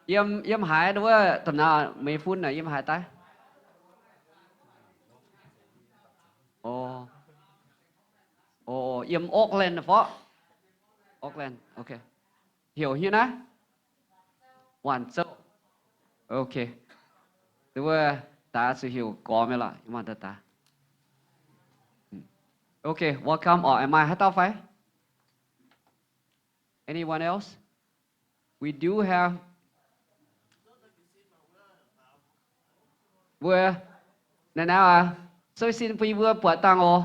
Yiem, yiem haaix wuov domh nauz meih fun naaic, yiem haaix daaih? O, o, yiem Oakland fov? Oakland, ok. Heuc haaix naaiv? Waanc Zouv. Ok. Wuov daaih zuqc heuc Gorx mingh lorqc, yiem waanc daaih daaih. Ok, welcome orqc. Maaih haaix dauh fai? Anyone else? We do have mbuo naaiv naaiv aqv, sou sin bun yie mbuo buatc dangh oc.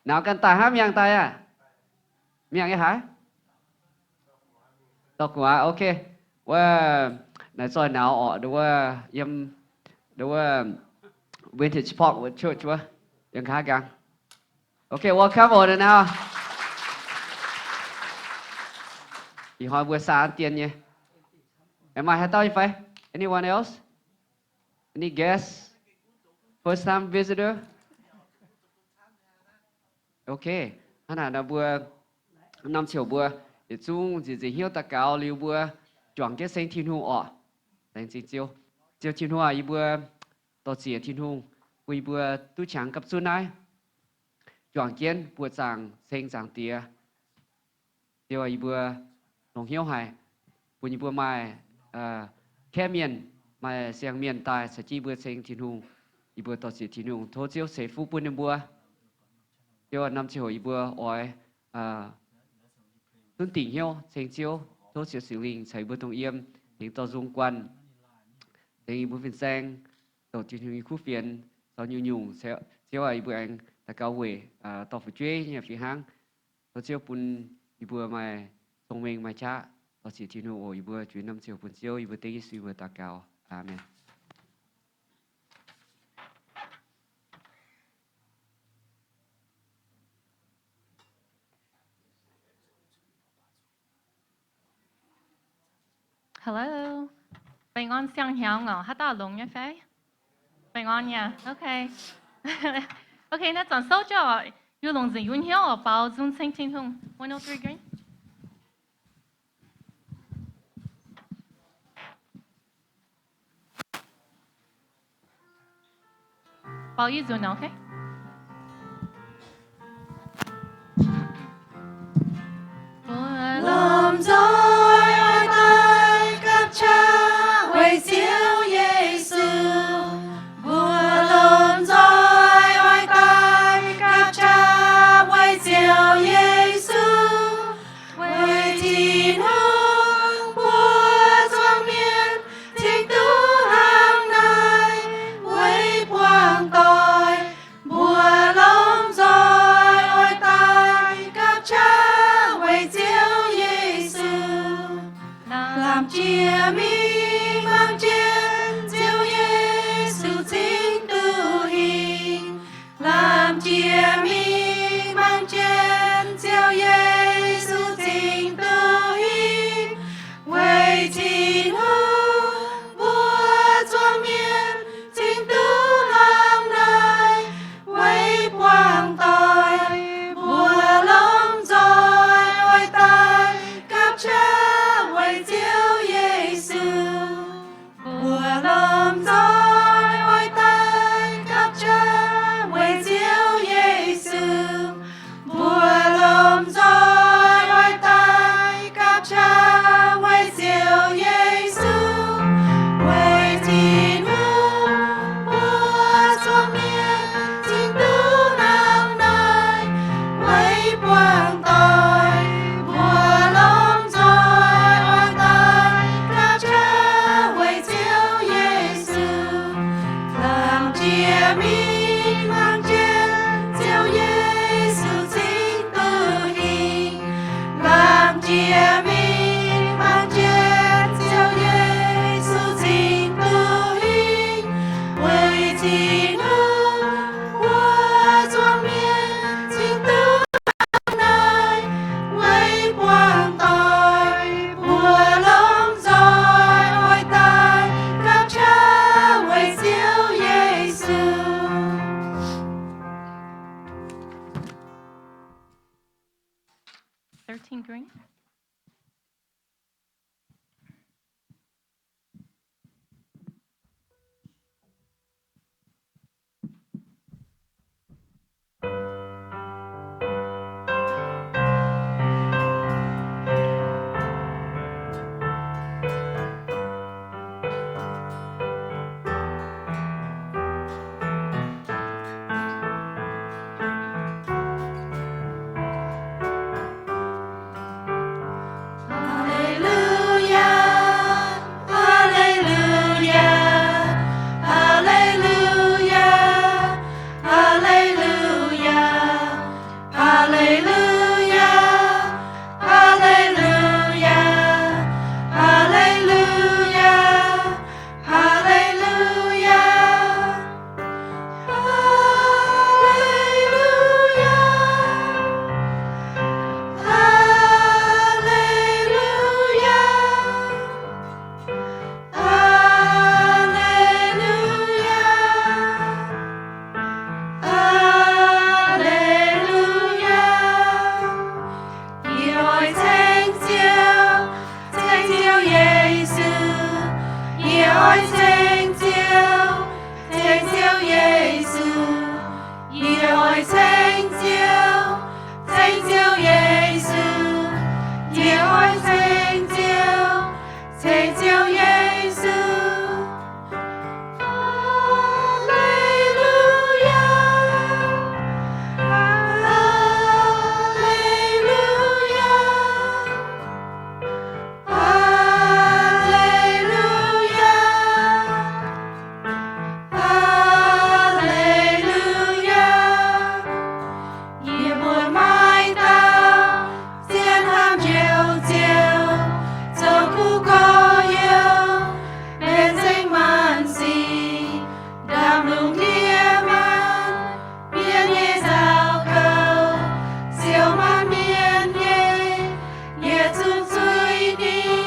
Nauz ganh daaih hnangv, miangh daaih aqv. Miangh yiem haaix? Dorh gu'nguaaz, ok. Wuov naaiv zoih nauz orqc, nduov wuov yiem, nduov wuov Vintage Park wuov church wuov, yiem nqa'haav nqaang. Ok, welcome oc naaiv naaiv. Ih hnoi mbuo saa dien nyei. Maaih haaix dauh nyei fai? Anyone else? Any guest? First time visitor? Ok. Hnangv naaic nor mbuo norm ziouc mbuo yietc zungv nzieqc nzieqc hnyouv daux gaux liuz mbuo juangc jienv ceng Tin-Hungh orqc. Laengz zingh Ziouv. Ziouc Tin-Hungh aac, yie mbuo dor-ziec Tin-Hungh bun yie mbuo duqv qangx gapv zunv naaiv juangc jienv buoqc zaangc ceng Zaangc Diex. Ziouv aac, yie mbuo longc hnyouv haic bun yie mbuo maaih kaeqv mienh, maaih siang-mienh daaih caux jienv yie mbuo ceng Tin-Hungh. Yie mbuo dor-ziec Tin-Hungh, tov Ziouv ceix fuqv bun ninh mbuo. Ziouv aac, norm ziangh hoc yie mbuo oix zunv dingc hnyouv ceng Ziouv, tov Ziouv Singx Lingh caux yie mbuo dongh yiem, tengx dorh nzung guanh, tengx yie mbuo fin-saeng, douc Tin-Hungh nyei kuv fienx, zoux nyungc-nyungc. Ziouv aac, yie mbuo aengx daux gaux weic dorh fu'jueiv nyei fih hnangv. Tov Ziouv bun yie mbuo maaih cong-mengh maaih qaqv. Dor-ziec Tin-Hungh oc. Yie mbuo juix norm ziouc bun Ziouv, yie mbuo dengv Yesu mbuo daux gaux. Aamen. Hello. Baengh orn siang-hnyangx oc. Haaix dauh longx nyei fai? Baengh orn nyei. Ok. Ok, naaiv zanc souv jienv oc. Yie longc nzengc yie nyei hnyouv oc, baaux nzung ceng Tin-Hungh. One oh three Green. Baaux yie nzunc, ok? Mbuo lomh nzoih oix daaih gapv qaqv weic Ziouv Yesu. Mbuo lomh nzoih oix daaih gapv qaqv weic Ziouv Yesu. Weic Tin-Hungh mbuo zuangx mienh cingx duqv hnangv naaiv, weic buangh doic mbuo lomh nzoih oix daaih gapv qaqv weic Ziouv Yesu. Lamh jiex mingh mangc jienv Ziouv Yesu cingx duqv hingh. Lamh jiex mingh mangc jienv Ziouv Yesu cingx duqv hingh. Weic Tin-Hungh mbuo zuangx mienh cingx duqv hnangv naaiv, weic buangh doic mbuo lomh nzoih oix daaih gapv qaqv weic Ziouv Yesu. Mbuo lomh nzoih oix daaih gapv qaqv weic Ziouv Yesu. Mbuo lomh nzoih oix daaih gapv qaqv weic Ziouv Yesu. Weic Tin-Hungh mbuo zuangx mienh cingx duqv hnangv naaiv, weic buangh doic mbuo lomh nzoih oix daaih gapv qaqv weic Ziouv Yesu. Lamh jiex mingh mangc jienv Ziouv Yesu cingx duqv hingh. Lamh jiex mingh mangc jienv Ziouv Yesu cingx duqv hingh. Weic Tin-Hungh mbuo zuangx mienh cingx duqv hnangv naaiv, weic buangh doic mbuo lomh nzoih oix daaih gapv qaqv weic Ziouv Yesu. Thirteen Green. Yie oix ceng Ziouv, ceng Ziouv Yesu. Yie oix ceng Ziouv, ceng Ziouv Yesu. Yie oix ceng Ziouv, ceng Ziouv Yesu. Aa^le^lu^yaa, aa^le^lu^yaa, aa^le^lu^yaa, aa^le^lu^yaa. Yie mbuo maiv dauh zien hnamv Njoux Ziouv, zoux kuv gorx-youz, mbenc nzengc maanc sic, ndaamv-lungh ndiev maanc, mienh nyei nzauh kouv, siou maanc mienh nyei yietc zungv zuiz-dingh.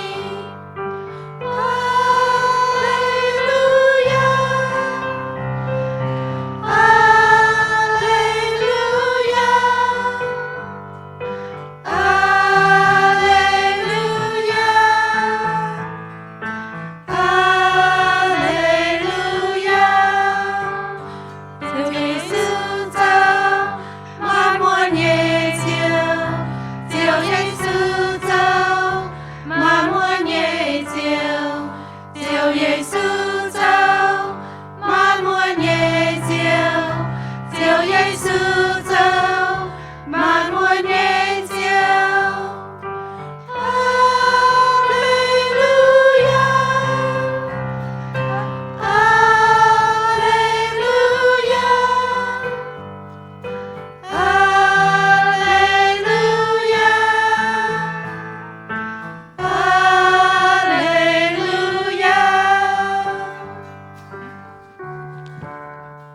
Aa^le^lu^yaa, aa^le^lu^yaa, aa^le^lu^yaa, aa^le^lu^yaa. Ziouv Yesu zoux maanc muotc nyei Ziouv. Ziouv Yesu zoux maanc muotc nyei Ziouv. Ziouv Yesu zoux maanc muotc nyei Ziouv. Ziouv Yesu zoux maanc muotc nyei Ziouv. Aa^le^lu^yaa, aa^le^lu^yaa, aa^le^lu^yaa, aa^le^lu^yaa.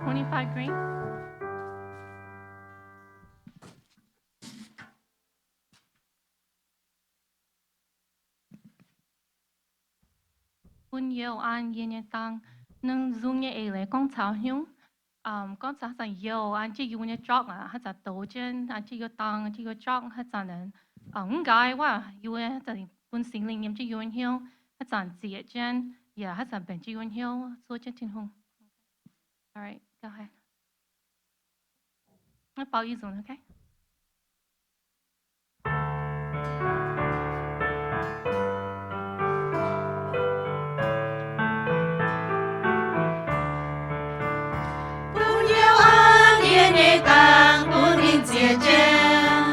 Twenty-five green. Bun youh an yie nyei dang. Ninh nzung nyei eix leiz gorngv caux hnyouv, gorngv caux haaix zanc youh an jienv yie mbuo nyei jokv aqv, haaix zanc douz jienv an jienv yie mbuo dang, an jienv yie mbuo jokv, haaix zanc mv nqaai wuov, yie mbuo haaix zanc bun Singx Lingh yiem jienv yie mbuo hnyouv, haaix zanc zieqc jienv, yaac haaix zanc mbenc jienv yie mbuo hnyouv zuov jienv Tin-Hungh. All right, go ahead. Maiv baaux yie nzunc, okay? Bun youh an yie nyei dangx bun ninh zieqc jienv.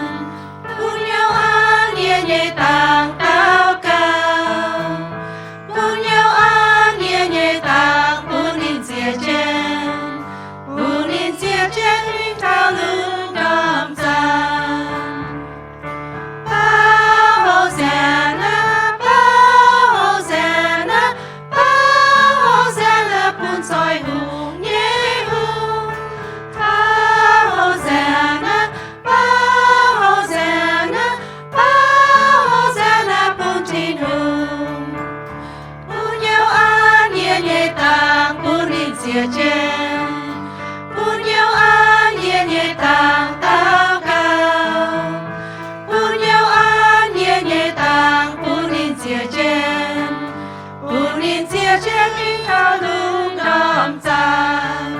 Bun youh an yie nyei dangx daux gaux. Bun youh an yie nyei dangx bun ninh zieqc jienv. Bun ninh zieqc jienv mingh taux lungh ndorm zaangc. Baaux Hosannah, baaux Hosannah, baaux Hosannah bun zoih hungh nyei Hungh. Baaux Hosannah, baaux Hosannah, baaux Hosannah bun Tin-Hungh. Bun youh an yie nyei dangx bun ninh zieqc jienv. Bun youh an yie nyei dangx daux gaux. Bun youh an yie nyei dangx bun ninh zieqc jienv. Bun ninh zieqc jienv mingh taux lungh ndorm zaangc.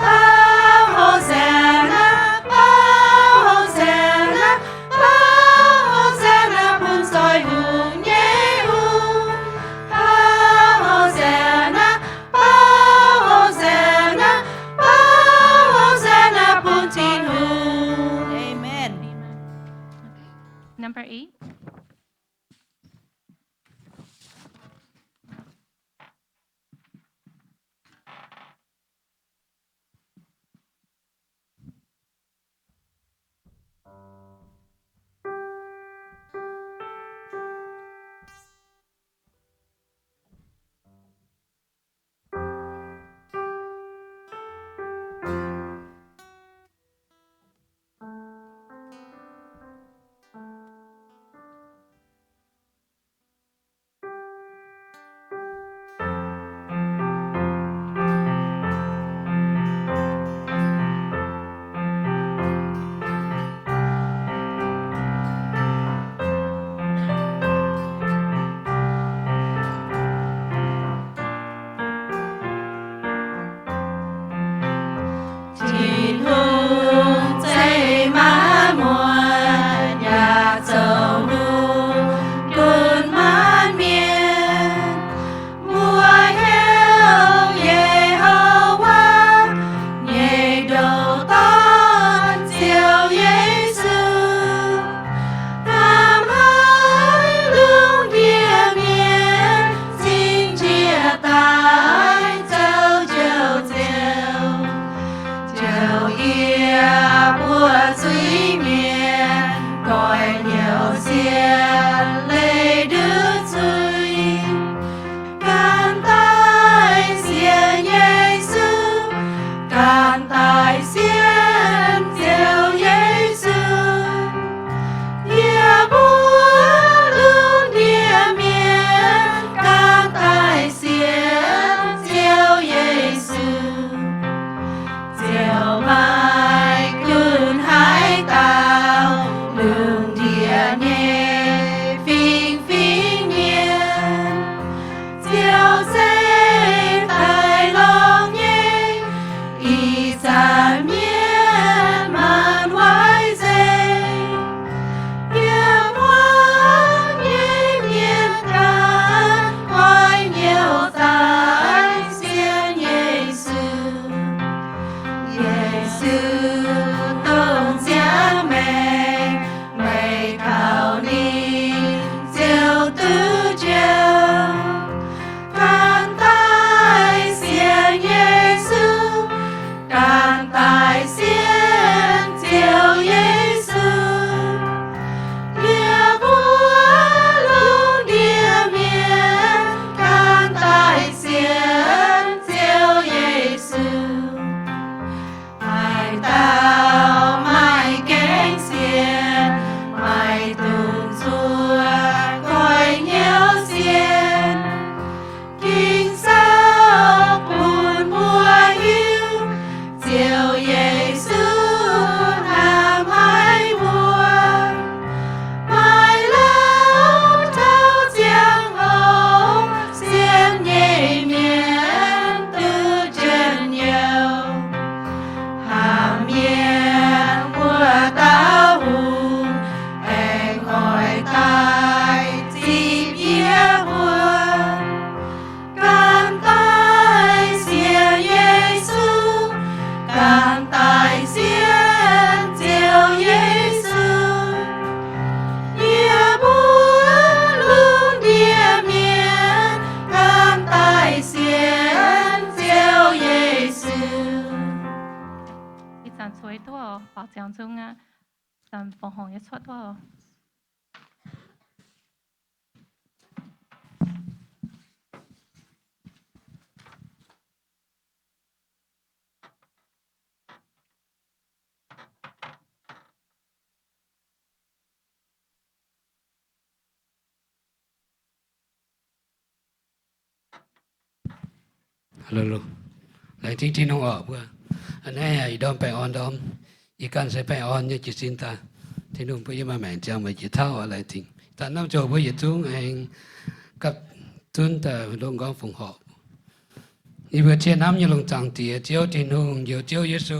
Baaux Hosannah, baaux Hosannah, baaux Hosannah bun zoih hungh nyei Hungh. Baaux Hosannah, baaux Hosannah, baaux Hosannah bun Tin-Hungh. Amen. Number eight. zoux lungh bun maanc mienh. Mbuo heuc Yehowa nyei ndoh dorn Ziouv Yesu. Hnamv haic lungh ndiev mienh cingx njiec daaih zoux njoux Ziouv. Njoux yie mbuo zuiz-mienh goiv nyouz sienx leih ndutv zuiz. Ganh daaih sienx Yesu, ganh daaih sienx Ziouv Yesu. Yie mbuo lungh ndiev mienh ganh daaih sienx Ziouv Yesu. Ziouv maaih gunv haaix dauh lungh ndiev nyei fingx-fingx mienh. Ziouv se daaih longx nyei, ih zanc mienh maanc waaic nzengc. Yiem wuov nyei mienh ganh goiv nyouz daaih sienx Yesu. Yesu dongh ziangh maengc, meih kaux ninh ziouc duqv njoux. Ganh daaih sienx Yesu, ganh daaih sienx Ziouv Yesu. Yie mbuo lungh ndiev mienh ganh daaih sienx Ziouv Yesu. Haaix dauh maaih gaengh sienx, maaih dungx zuqc goiv nyouz sienx. Ging-Sou bun mbuo hiuv, Ziouv Yesu hnamv haic mbuo. Maaih louh taux ziangh hoc, sienx nyei mienh duqv njien-youh. Hnamv mienh wuov dauh hungh, aengx oix daaih zipv yie mbuo. Ganh daaih sienx Yesu, ganh daaih sienx Ziouv Yesu. Yie mbuo lungh ndiev mienh ganh daaih sienx Ziouv Yesu. Ih zanc cuotv duqv oc, baaux ziangx zungv aqv. Ih zanc fongc horc nyei cuotv duqv oc. Laengz zingh Tin-Hungh oc mbuo. A'hneiv ih ndorm baengh orn ndorm, yie ganh se baengh orn nyei jiez sin daaih. Tin-Hungh bun yie maaih maengc ziangh meih jiex tauv oc. Laengz zingh. Daaih norm ziouc mbuo yietc zungv aengx gapv zunv daaih longc m'nqorngv fongc horc. Yie mbuo tiev hnamv nyei longc zaangc Diex, Ziouv Tin-Hungh, Njoux Ziouv Yesu,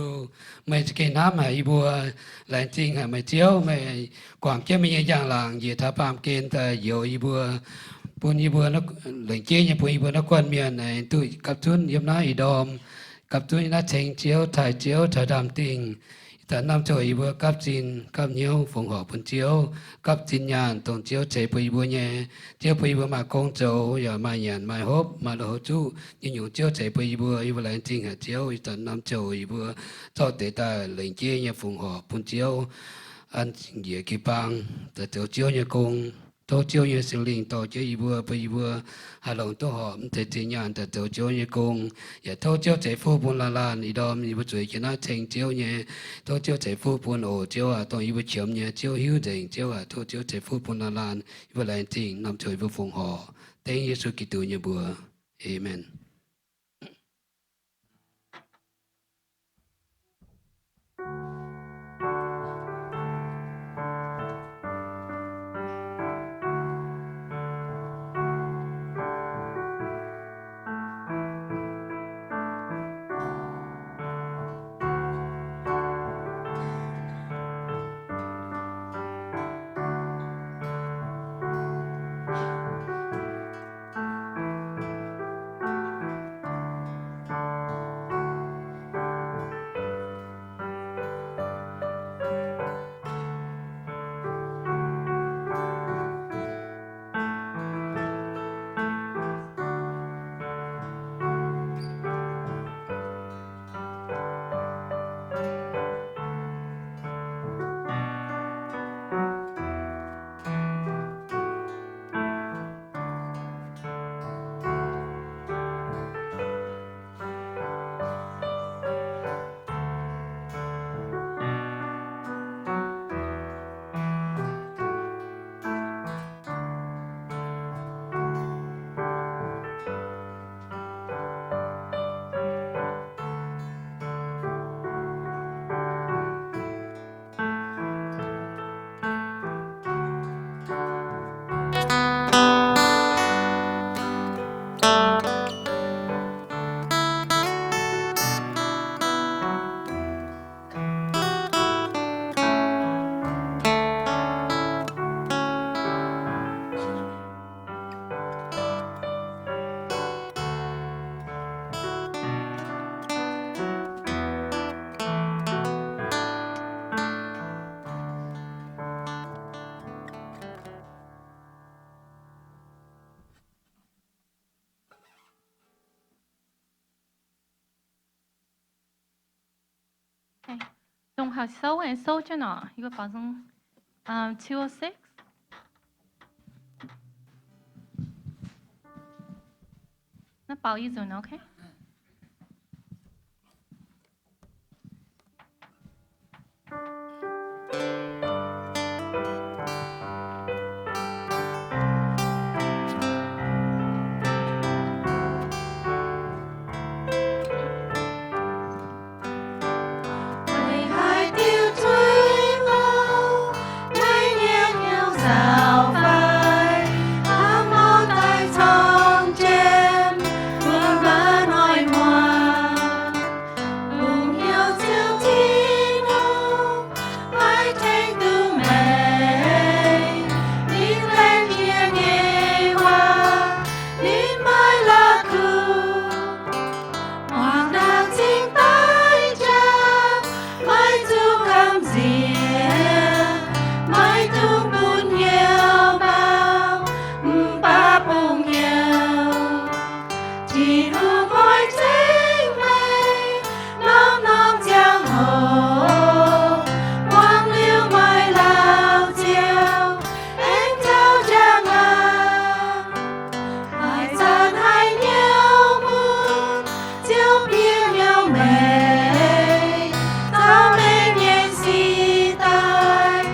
meih za'gengh hnamv haic yie mbuo. Laengz zingh haic meih Ziouv, meih guangc jienv meih nyei njang-laangc njiec taux baamh gen daaih njoux yie mbuo, bun yie mbuo, lengc jeiv nyei bun yie mbuo naaiv guanh mienh aengx duqv gapv zunv yiem naaiv ih ndorm, gapv zunv yiem naaiv ceng Ziouv, taaih Ziouv, taux ndaamv-dingh. Ih zanc norm ziouc yie mbuo gapv zinh gapv hnyouv fongc horc bun Ziouv, gapv zinh nyaanh dongh Ziouv ceix bun yie mbuo nyei. Ziouv bun yie mbuo maaih gong zoux, yaac maaih nyanc maaih hopv, maaih lui-houx zuqv, nyungc-nyungc Ziouv ceix bun yie mbuo. Yie mbuo laengz zingh haic Ziouv. Ih zanc norm ziouc yie mbuo zorqv deix daaih lengc jeiv nyei fongc horc bun Ziouv, an njiec jiu-baang daaih zoux Ziouv nyei gong. Tov Ziouv nyei Singx Lingh dorh jienv yie mbuo, bun yie mbuo haih longc duqv horpc mv deix zinh nyaanh daaih zoux Ziouv nyei gong. Yaac tov Ziouv ceix fuqv bun laanh laanh ih ndorm yie mbuo zueiz jienv naaiv ceng Ziouv nyei. Tov Ziouv ceix fuqv bun oc Ziouv aac, dongh yie mbuo qiemx nyei. Ziouv hiuv nzengc Ziouv aac, tov Ziouv ceix fuqv bun laanh laanh. Yie mbuo laengz zingh norm ziouc yie mbuo fongc horc dengv Yesu Giduc nyei mbuox. Aamen. Dongh haaix souv, souv jienv nor, yie mbuo baaux nzung, um, two oh six. Naaiv baaux yie nzunc, okay? Weic haaix diuc tuix mbuo maiv nyiex hnyouv nzaaux fai hnangv mouc daaih corng jienv bun mbuo hnoi muangx? Bungx hnyouv Ziouv Tin-Hungh maiv tengx duqv meih. Ninh laengz jiex nyei waac ninh maiv la'kuqv. Muangx ndaangc cingx daic jangx, maiv zuqc gamh nziex. Maiv dungx bun hnyouv maux, mv baac bungx hnyouv. Tin-Hungh oix ceng meih norm-norm ziangh hoc. Muangx liuz meih laauh Ziouv aengx taux njang aqv. Haaix zanc haiz hnyouv mun, Ziouv bieqc hnyouv meih, caux meih nyei sic daaih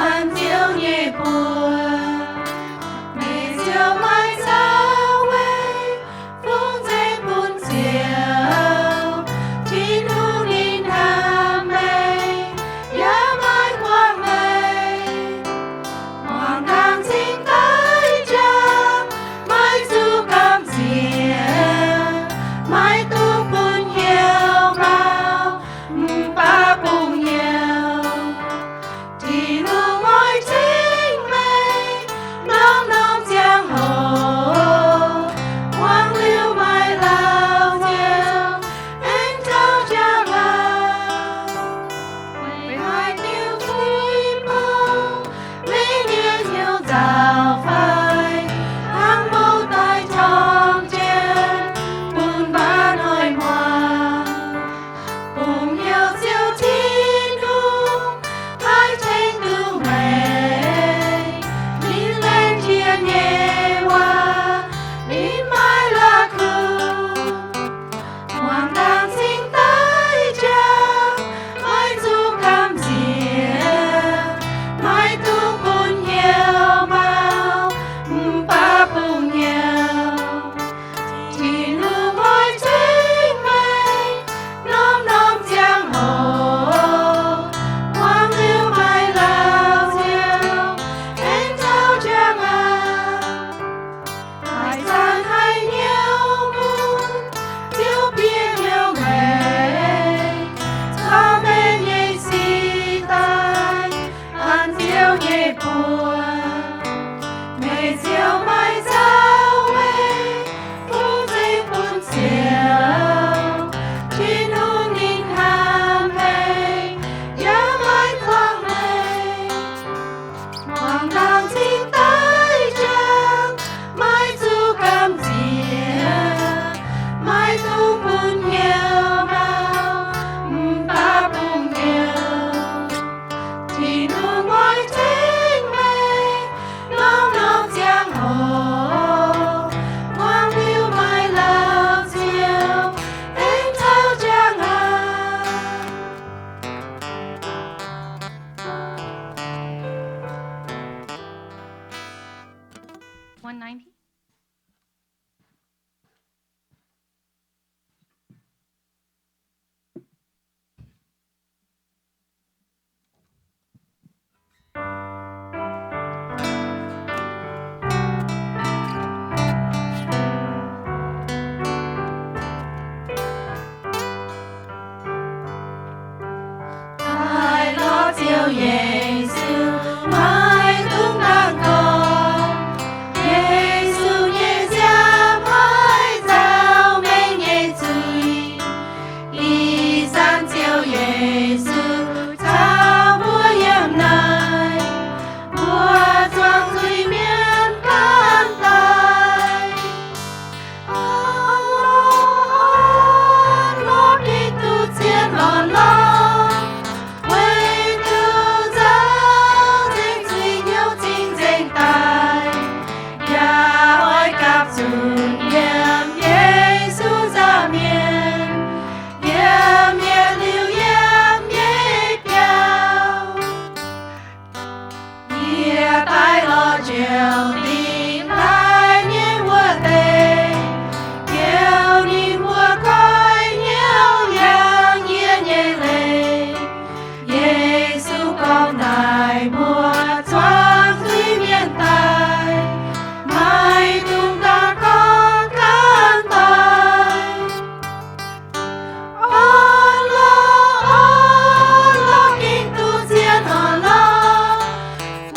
an Ziouv nyei buoz. Meih ziouc maaih zaux weic fungx nzengc bun Ziouv. Tin-Hungh ninh hnamv meih, yaac maiv buangh meih. Muangx ndaangc cingx daic jangx, maiv zuqc gamh nziex. Maiv dungx bun hnyouv maux, mv baac bungx hnyouv. Tin-Hungh oix ceng meih norm-norm ziangh hoc. Muangx liuz meih laauh Ziouv aengx taux njang aqv. Weic haaix diuc tuix mbuo maiv nyiex hnyouv nzaaux fai hnangv mouc daaih corng jienv bun mbuo hnoi muangx? Bungx hnyouv Ziouv Tin-Hungh maiv tengx duqv meih. Ninh laengz jiex nyei waac ninh maiv la'kuqv. Muangx ndaangc cingx daic jangx, maiv zuqc gamh nziex. Maiv dungx bun hnyouv maux, mv baac bungx hnyouv. Tin-Hungh oix ceng meih norm-norm ziangh hoc. Muangx liuz meih laauh Ziouv aengx taux njang aqv. Haaix zanc haiz hnyouv mun, Ziouv bieqc hnyouv meih, caux meih nyei sic daaih an Ziouv nyei buoz. Meih ziouc maaih zaux weic fungx nzengc bun Ziouv. Tin-Hungh ninh hnamv meih, yaac maiv buangh meih. Muangx ndaangc cingx daic jangx, maiv zuqc gamh nziex. Maiv dungx bun hnyouv maux, mv baac bungx hnyouv. Tin-Hungh oix ceng meih norm-norm ziangh hoc. Muangx liuz meih laauh Ziouv aengx taux njang aqv. One ninety. Daaih lorz Ziouv Yesu, maiv dungx dangh gorngv. Yesu Ziouv dingc laaix nyei wuov deix, heuc ninh mbuo goiv hnyouv yangh yie nyei leiz. Yesu gorngv naaic mbuo zuangx zuiz-mienh daaih, maiv dungx dangh gorngv ganh daaih. Orn-lorqc, orn-lorqc, gengh duqv zien orn-lorqc,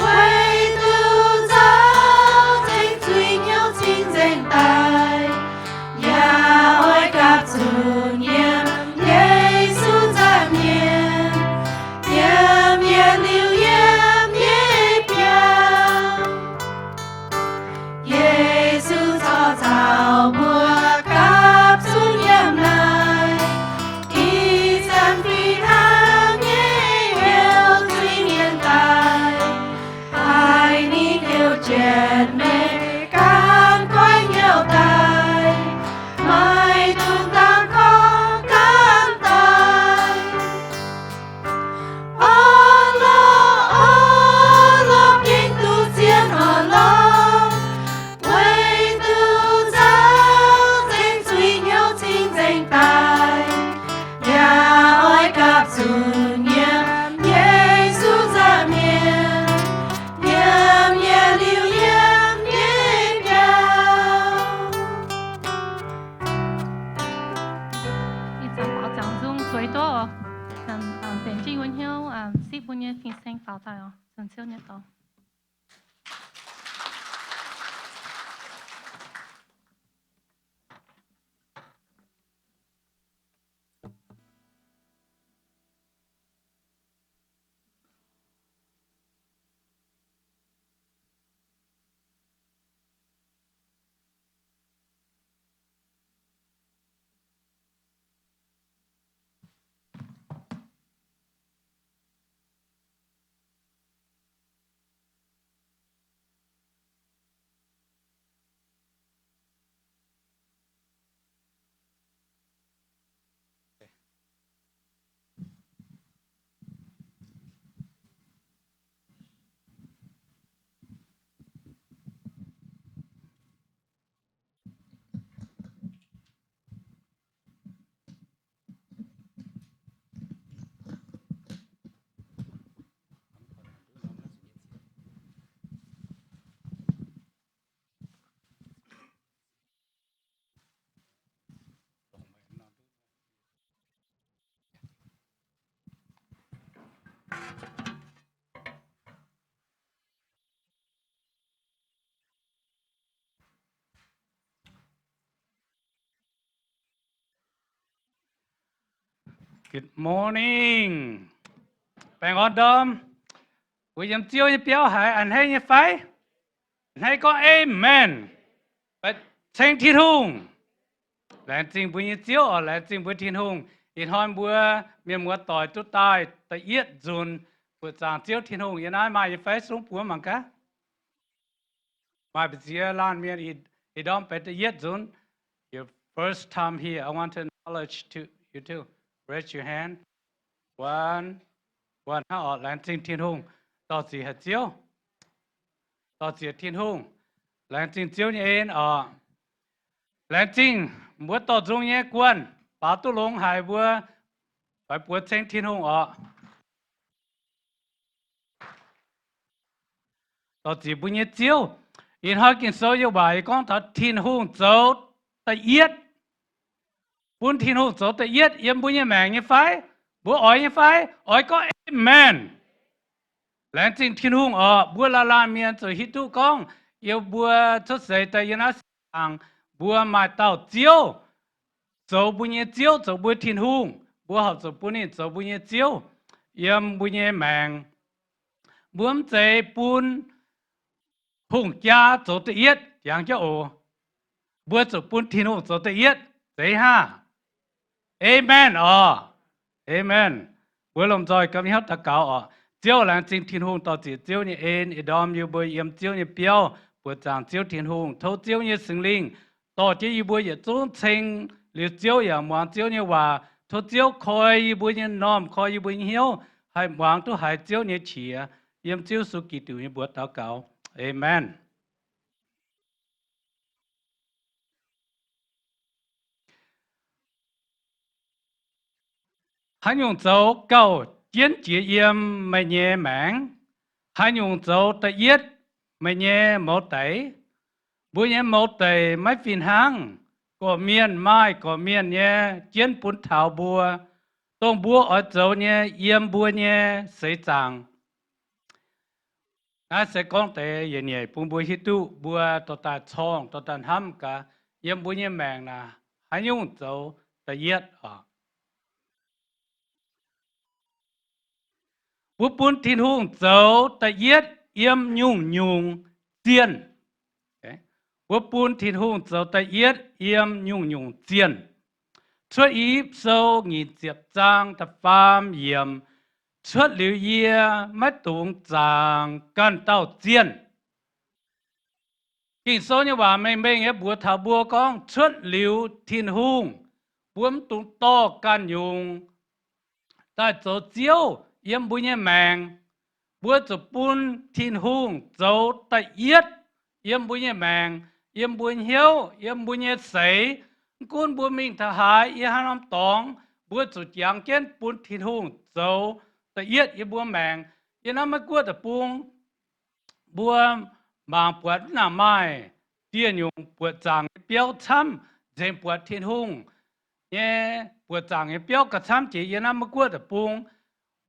weic duqv nzauh ceng zuiz hnyouv cing-nzengc daaih, yaac oix gapv zunc yiem Yesu nza'hmien, yiem yietc liuz yiem nyei biauv. Yesu corc caux mbuo gapv zunc yiem naaiv, ih zanc fih hnangv nyei heuc zuiz-mienh daaih, haiz ninh heuc jienv meih ganh goiv hnyouv daaih, maiv dungx dangh gorngv ganh daaih. Orn-lorqc, orn-lorqc, gengh duqv zien orn-lorqc, weic duqv nzauh ceng zuiz hnyouv cing-nzengc daaih, yaac oix gapv zunc yiem Yesu nza'hmien, yiem yietc liuz yiem nyei biauv. Ih zanc baaux ziangx nzung zueiz duqv, benx jienv yie mbuo hnyouv, sipv mbuo nyei fin-saeng faaux daaih oc, nzuonx Ziouv nyei dorngx. Good morning. Baengh orn ndorm. Mbuo yiem Ziouv nyei biauv haiz a'hneiv nyei fai? A'hneiv gorngv amen. Ceng Tin-Hungh. Laengz zingh mbuo nyei Ziouv oc, laengz zingh mbuo Tin-Hungh. Ih hnoi mbuo mienh muoz doic duqv daaih da'yietv nzunc buoqc zaangc Ziouv Tin-Hungh. Yiem naaiv maaih nyei fai? Sung buoz mangc gaax. Maaih mbu'ziex laanh mienh ih ndorm benx da'yietv nzunc. Your first time here. I want to acknowledge to you too. Raise your hand. One, one hnangv oc. Laengz zingh Tin-Hungh. Dorh ziec haic Ziouv. Dorh ziec Tin-Hungh. Laengz zingh Ziouv nyei en oc. Laengz zingh mbuo dorh nzung nyei guanh baaux duqv longx haic mbuo faix buoz ceng Tin-Hungh oc. Dorh ziec mbuo nyei Ziouv. Ih hnoi Ging-Sou nyei waac yie gorngv taux Tin-Hungh zoux da'yietv. Bun Tin-Hungh zoux da'yietv yiem mbuo nyei maengc nyei fai? Mbuo oix nyei fai? Oix gorngv amen. Laengz zingh Tin-Hungh oc. Mbuo laanh laanh mienh zuqc hiuv duqv gorngv yiem mbuo cuotv seix daaih yiem naaiv saangc mbuo maaih dauh Ziouv, zoux mbuo nyei Ziouv, zoux mbuo Tin-Hungh. Mbuo horpc zuqc bun ninh zoux mbuo nyei Ziouv yiem mbuo nyei maengc. Mbuo mv zeiz bun hungh jaa zoux da'yietv, jangx jienv oc. Mbuo zuqc bun Tin-Hungh zoux da'yietv, zeiz haav? Amen oc. Amen. Mbuo lomh nzoih gapv hnyouv daux gaux oc. Ziouv, laengz zingh Tin-Hungh dorh ziec Ziouv nyei en ih ndorm yie mbuo yiem Ziouv nyei biauv buoqc zaangc Ziouv Tin-Hungh. Tov Ziouv nyei Singx Lingh dorh jienv yie mbuo yietc zungv ceng liuz Ziouv yaac muangx Ziouv nyei waac. Tov Ziouv koi yie mbuo nyei m'normh, koi yie mbuo nyei hnyouv, haih muangx duqv haiz Ziouv nyei qiex. Yiem Ziouv Yesu Giduc nyei mbuox daux gaux. Aamen. Haaix nyungc zoux gauh jienv jiex yiem meih nyei maengc? Haaix nyungc zoux da'yietv meih nyei mouz deix? Mbuo nyei mouz deix maiv fih hnangv. Gorqv-mienh maaih gorqv-mienh nyei jienv bun taux mbuo, dongh mbuo oix zoux nyei yiem mbuo nyei seix zaangc. Naaiv se gorngv deix yietc nyeic bun mbuo hiuv duqv mbuo dorh daaih corngh, dorh daaih hnamv gaax, yiem mbuo nyei maengc naaic haaix nyungc zoux da'yietv oc. Mbuo bun Tin-Hungh zoux da'yietv yiem nyungc-nyungc zienh. Mbuo bun Tin-Hungh zoux da'yietv yiem nyungc-nyungc zienh. Cuotv I^yipv Sou nyic ziepc zaang da'faam yiemc, cuotv liuz yie maiv dungx zaangc ganh dauh zienh. Ging-Sou nyei waac mengh mengh nyei mbuox taux mbuo gorngv cuotv liuz Tin-Hungh, mbuo mv dungx dorh ganh nyungc daaih zoux ziouv yiem mbuo nyei maengc. Mbuo zuqc bun Tin-Hungh zoux da'yietv yiem mbuo nyei maengc, yiem mbuo hnyouv, yiem mbuo nyei seix. Mv gunv mbuo mingh taux haaix, yiem haaix norm dorngx, mbuo zuqc jangx jienv bun Tin-Hungh zoux da'yietv yiem mbuo maengc. Yiem naaiv Meiv Guoqv deic-bung, mbuo mangc buatc mv nangc maaih dieh nyungc buoqc zaangc nyei biauv camv, nzengc buatc Tin-Hungh nyei buoqc zaangc nyei biauv gauh camv jiex yiem naaiv Meiv Guoqv deic-bung.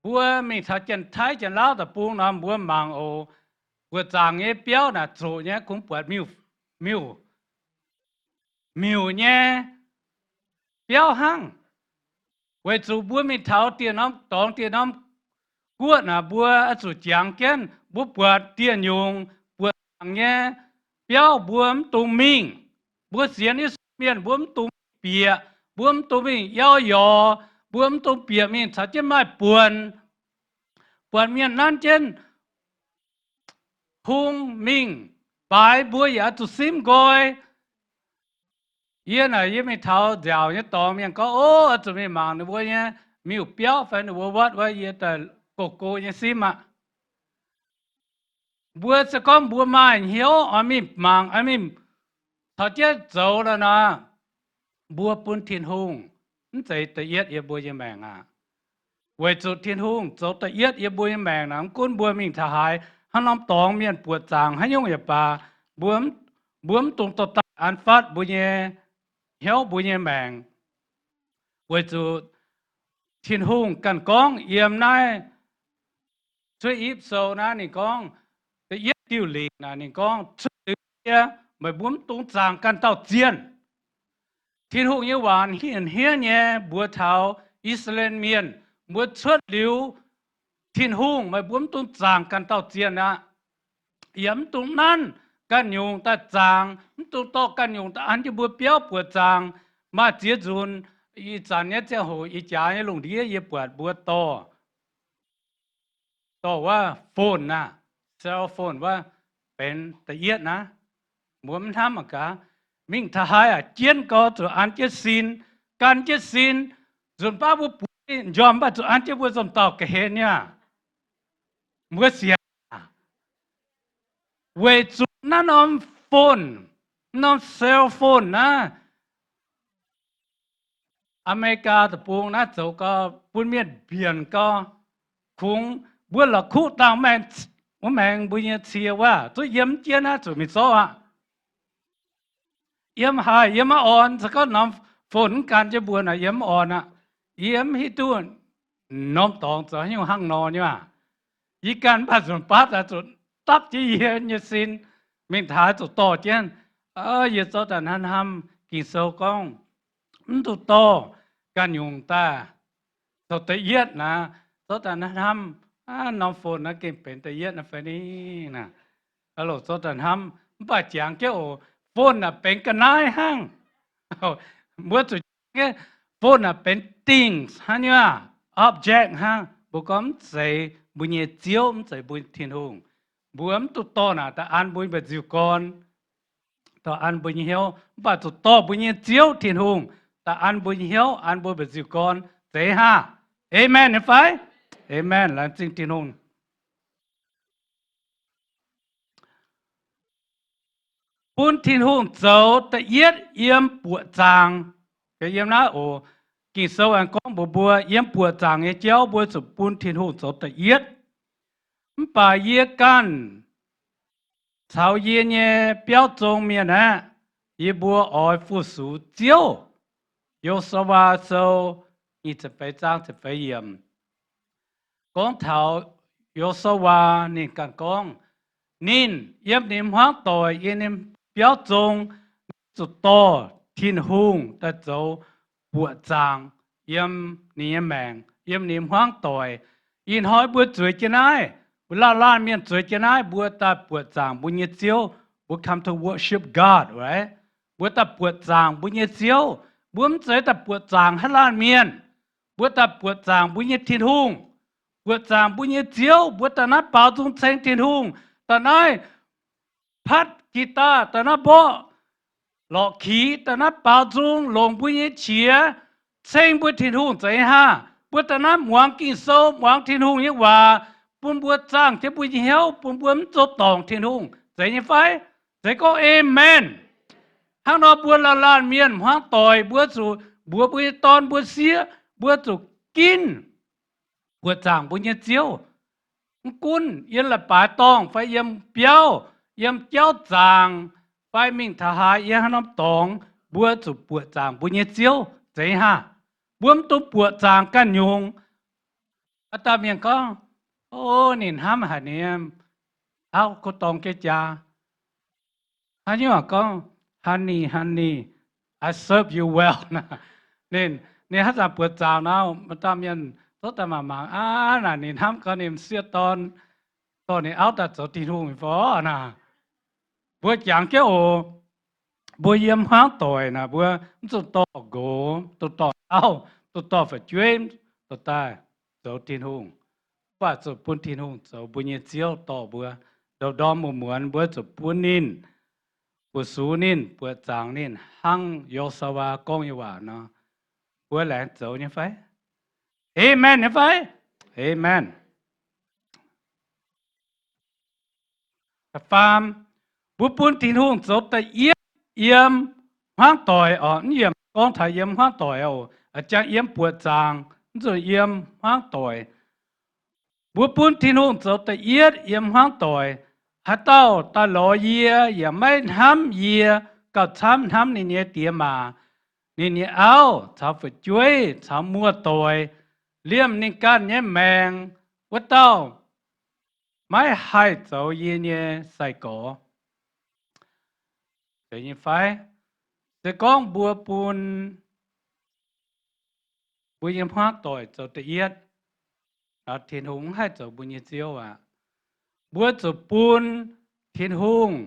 Mbuo mingh taux Janx-Taiv Janx-Lauv deic-bung nor, mbuo mangc oc, buoqc zaangc nyei biauv naaic zoqc nyei, kungx buatc miuc, miuc, miuc nyei biauv hnangv. Weic zuqc mbuo mingh taux dieh norm dorngx dieh norm guoqv naaic, mbuo oix zuqc jangx jienv, mbuo buatc dieh nyungc buoqc zaangc nyei biauv mbuo mv dungx mingh. Mbuo sienx Yesu mienh mbuo mv dungx mingh bieqc, mbuo mv dungx mingh yauv yorx, mbuo mv dungx bieqc mingh caux jienv maaih buonc, buatc mienh nanv jienv hung mingh baaix, mbuo yaac oix zuqc simv nqoi. Yie naaic yie mingh taux nziaauc nyei dorngx, mienh gorngv, Ov, oix zuqc mingh mangc ninh mbuo nyei miuc biauv fai ninh mbuo wuotv wuov, yie daaih go-go nyei simv aqv. Mbuo se gorngv mbuo maaih hnyouv oix mingh mangc, oix mingh caux jienv zoux lorqc nor, mbuo bun Tin-Hungh mv zeiz da'yietv yiem mbuo nyei maengc aqv. Weic zuqc Tin-Hungh zoux da'yietv yiem mbuo nyei maengc naaic, mv gunv mbuo mingh taux haaix, haaix norm dorngx mienh buoqc zaangc haaix nyungc yaac baac, mbuo, mbuo mv dungx dorh daaih an fatv mbuo nyei hnyouv, mbuo nyei maengc. Weic zuqc Tin-Hungh ganh gorngv yiem naaiv Cuotv Ipv Sou naaiv, ninh gorngv, da'yietv diuh lingc naaic, ninh gorngv, Cuotv liuz yie, meih mbuo mv dungx zaangc ganh dauh zienh. Tin-Hungh nyei waac hniev nyei mbuox taux I^saa^laa^en Mienh, mbuo cuotv liuz Tin-Hungh, meih mbuo mv dungx zaangc ganh dauh zienh aqv. Yaac mv dungx nanv ganh nyungc daaih zaangc, mv dungx dorh ganh nyungc daaih an jienv mbuo biauv buoqc zaangc. Maaih ziex nzunc, ih zanc nyei ziangh hoc ih jaax nyei lungh ndiev yie buatc mbuo dorh, dorh wuov phone aqv, cell phone wuov, benx da'yietv naaiv. Mbuo mv hnamv mangc gaax, mingh taux haaix aqv, jienv gau zuqc an jienv sin, gan jienv sin. Nzunc baav mbuo bueix njormh mv baac zuqc an jienv mbuo nzomh dauh ga'hlen nyei aqv. Mbuo sienx aqv. Weic zuqc naaiv norm phone, norm cell phone naaiv, Aa^me^li^gaa Deic-Bung naaiv zoux gau, bun mienh mbienc gau. Kungx mbuo la'kuqv dangh maengx, wuov maengx mbuo nyei cie wuov, zuqc yiem jienv naaiv zuqc mingh zorqv aqv. Yiem haaix yie maiv orn, se gorngv norm phone mv gan jienv mbuo naaic, yie mv orn aqv. Yie mv hiuv duqv norm dorngx zoux haaix nyungc hnangv nor nyei aqv. Yie ganh mv baac nzunc baav daaih zuqc dapv jienv yie nyei sin, mingh taux zuqc dorh jienv. Yie zorqv daaih hnamv hnamv Ging-Sou gorngv, mv dungx dorh ganh nyungc daaih zoux da'yietv naaic. Zorqv daaih hnamv hnamv, norm phone naaiv gengh benx da'yietv naaiv fai ni naaic. Loc zorqv daaih hnamv, mv baac jangx jienv oc, phone naaic benx ga'naaiv hnangv. Mbuo zuqc jangx jienv phone naaic benx things hnangv nyei aqv, object hnangv. Mbuo gorngv mv zeiz mbuo nyei Ziouv, mv zeiz mbuo nyei Tin-Hungh. Mbuo mv dungx dorh naaic daaih an mbuo nyei mba'nziu-gorn, dorh an mbuo nyei hnyouv, mv baac zuqc dorh mbuo nyei Ziouv Tin-Hungh daaih an mbuo nyei hnyouv, an mbuo mba'nziu-gorn. Zeiz haav? Aamen nyei fai? Aamen. Laengz zingh Tin-Hungh. Bun Tin-Hungh zoux da'yietv yiem buoqc zaangc. Yiem naaiv oc, Ging-Sou aengx gorngv mbuox mbuo, yiem buoqc zaangc nyei jauv mbuo zuqc bun Tin-Hungh zoux da'yietv. Mv baac yie ganh caux yie nyei biauv zong mienh aeqv, yie mbuo oix fu-sux Ziouv. Yo^su^waa Sou nyic ziepc feix zaang ziepc feix yiemc gorngv taux Yo^su^waa, ninh ganh gorngv, ninh yiem ninh hmuangv doic, yiem ninh biauv zong, zuqc dorh Tin-Hungh daaih zoux buoqc zaangc yiem ninh nyei maengc, yiem ninh hmuangv doic. Ih hnoi mbuo zueiz jienv naaiv, mbuo laanh laanh mienh zueiz jienv naaiv, mbuo daaih buoqc zaangc mbuo nyei Ziouv. Mbuo come to worship God, right? Mbuo daaih buoqc zaangc mbuo nyei Ziouv. Mbuo mv zeiz daaih buoqc zaangc haaix laanh mienh. Mbuo daaih buoqc zaangc mbuo nyei Tin-Hungh, buoqc zaangc mbuo nyei Ziouv. Mbuo daaih naaiv baaux nzung ceng Tin-Hungh, daaih naaiv patv guitar, daaih naaiv mborqv lorqc kix, daaih naaiv baaux nzung longc mbuo nyei qiex ceng mbuo Tin-Hungh, zeiz nyei haah? Mbuo daaih naaiv muangx Ging-Sou, muangx Tin-Hungh nyei waac, bun mbuo zaangh jienv mbuo nyei hnyouv, bun mbuo mv zoux dorngc Tin-Hungh, zeiz nyei fai? Zeiz gorngv amen. Hnangv nor mbuo laanh laanh mienh hmuangv doic, mbuo zuqc mbuox mbuo nyei dorn mbuo sieqv, mbuo zuqc ginv buoqc zaangc mbuo nyei Ziouv. Mv gunv yiem leiz-baaix dorngh fai yiem biauv, yiem jauv zaangc, fai mingh taux haaix, yiem haaix norm dorngx, mbuo zuqc buoqc zaangc mbuo nyei Ziouv, zeiz haah? Mbuo mv dungx buoqc zaangc ganh nyungc. Haaix dauh mienh gorngv, o, ninh hnamv haic ninh auv ko dorng jiex jaax. Haaix nyungc gorngv, honey, honey, I serve you well. Ninh, ninh haaix zanc buoqc zaangc nor, maaih dauh mienh zouv daaih mangc mangc, aav, naaic ninh hnamv gau ninh m'sieqv dorn, dorh ninh auv daaih zoux Tin-Hungh fai naaic. Mbuo jangx jienv oc. Mbuo yiem hmuangv doic naaic, mbuo mv zuqc dorh nqox, duqv dorh auv, duqv dorh fu'jueiv, duqv daaih zoux Tin-Hungh. Mv baac zuqc bun Tin-Hungh zoux mbuo nyei Ziouv dorh mbuo. Ndou-ndorm muonz-muonz mbuo zuqc bun ninh, fu-sux ninh, buoqc zaangc ninh, hnangv Yo^su^waa gorngv nyei waac nor. Mbuo laengz zoux nyei fai? Amen nyei fai? Amen. Da'faam, mbuo bun Tin-Hungh zoux da'yietv yiem hmuangv doic oc. Mv yiemc gorngv taux yiem hmuangv doic oc, jangx yiem buoqc zaangc, mv zuqc yiem hmuangv doic. Mbuo bun Tin-Hungh zoux da'yietv yiem hmuangv doic. Haaix dauh daaih lorz yie yaac maiv hnamv yie gauh camv hnamv ninh nyei diex maac, ninh nyei auv caux fu'jueiv caux muoz-doic, liemh ninh ganh nyei maengc, wuov dauh maiv haih zoux yie nyei sai-gorx. Zeiz nyei fai? Se gorngv mbuo bun mbuo nyei hmuangv doic zoux da'yietv, Tin-Hungh mv haih zoux mbuo nyei Ziouv aqv. Mbuo zuqc bun Tin-Hungh